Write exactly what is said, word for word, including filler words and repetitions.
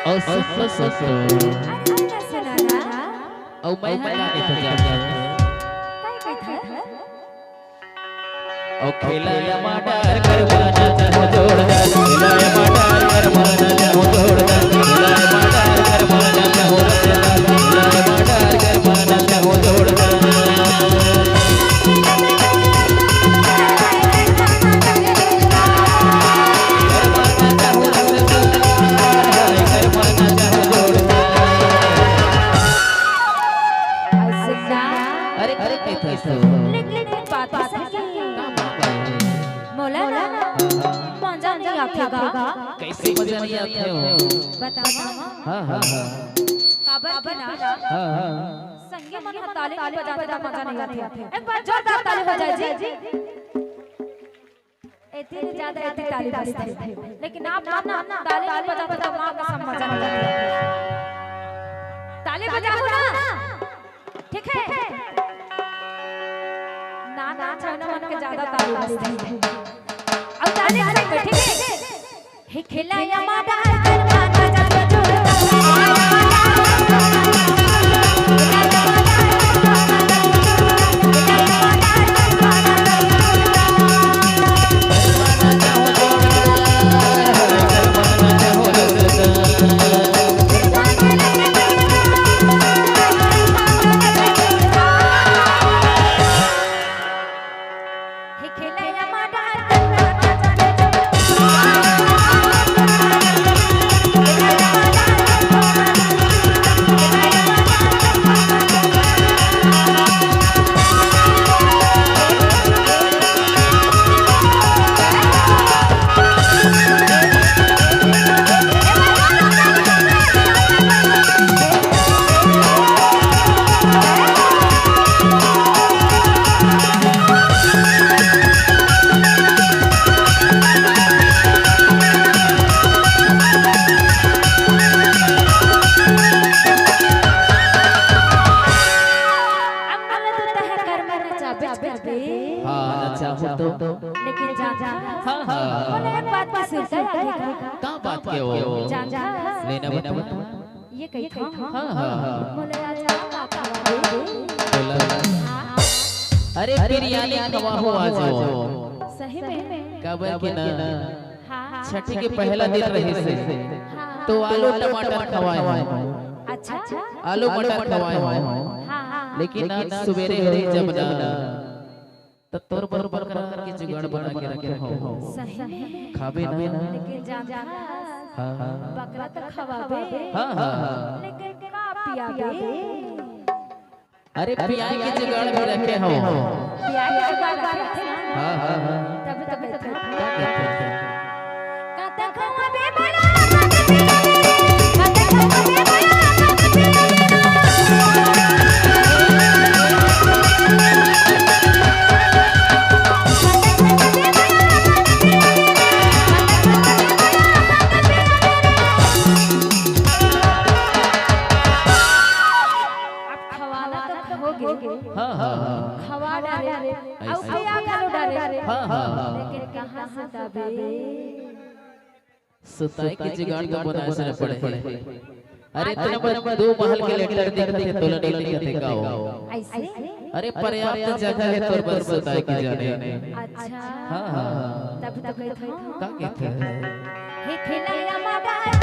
अउ सुनो, सुनो। अउ मैं हा का कहिथों जाने? अउ खेला या मर्डर करवाना चाहो जोरदार, खेला या मर्डर करवाना चाहो जोरदार, खेला या मर्डर करवाना चाहो जोरदार, खेला या मर्डर करवाना चाहो जोरदार। अरे, अरे, कैसे हो? लेकिन एक बात सही। का बात है? मोला ना मजा नहीं आथे गा। कैसे मजा नहीं आथे हो? बता ना। हाँ, हाँ, हाँ। काबर के ना? हाँ, हाँ। संगी मन ह ताली नहीं बजाथे त मजा नहीं आथे। एक बार जोरदार ताली हो जाए जी। एती ले ज्यादा एती ताली बजथे। लेकिन आप मन ना ताली नहीं बजाथे त माँ कसम मजा नहीं आथे। ताली बजाओ ना। ठीक है? ना, ना, छौना मन के ज्यादा ताली बजथे। अब ताली बजाओ, ठीक है? हे खेला या मर्डर करवाना चाहो जोरदार। अब मोला तो तैं ह करवाना चाहबे करबे। हाँ, चाहूँ तो। लेकिन जानथस, हाँ, हाँ। मोला एक बात के सुरता आगे का। का बात के हो? जानथस, लेना बता। ये कहिथों। हाँ, हाँ, हाँ। मोला आज का खवाबे? बोला। हाँ। अरे, बिरयानी खवाहूँ आज वो। सही में? काबर के ना, हाँ। छठी के पहला दिन रहिस हे, हाँ। तो आलू टमाटर खवाए हों। अच्छा। आलू मटर खवाए हों। हाँ, हाँ। लेकिन आज सुबेरे होही जब ना, त तोर बर बकरा के जुगाड़ बना के रखे हों। सही में? खाबे ना? लेकिन जानथस, हाँ, हाँ। बकरा त खवाबे। हाँ, हाँ, हाँ। लेकिन का पियाबे? अरे, पियाय के जुगाड़ भी रखे हों। पियाय के जुगाड़ रखे हों। हाँ, हाँ, हाँ। तब, तब, तब। का कहथे? अब खवाना तो हो गे। हाँ, हाँ, हाँ। खवा डारे। ऐसे। अउ खवा घलो डारे। हाँ, हाँ, हाँ। लेकिन कहाँ सुताबे? सुताय के जुगाड़ तो बनाए से पड़े। अरे, तेला बस दो महल के लेंटर दिखत हे, तोला नइ दिखत हे का हो? ऐसे? अरे, पर्याप्त जगह हे तोर बर सुताय के जाने। अच्छा। हाँ, हाँ, हाँ। तब तो कहिथों। का कहिथों? हे खेला या मर्डर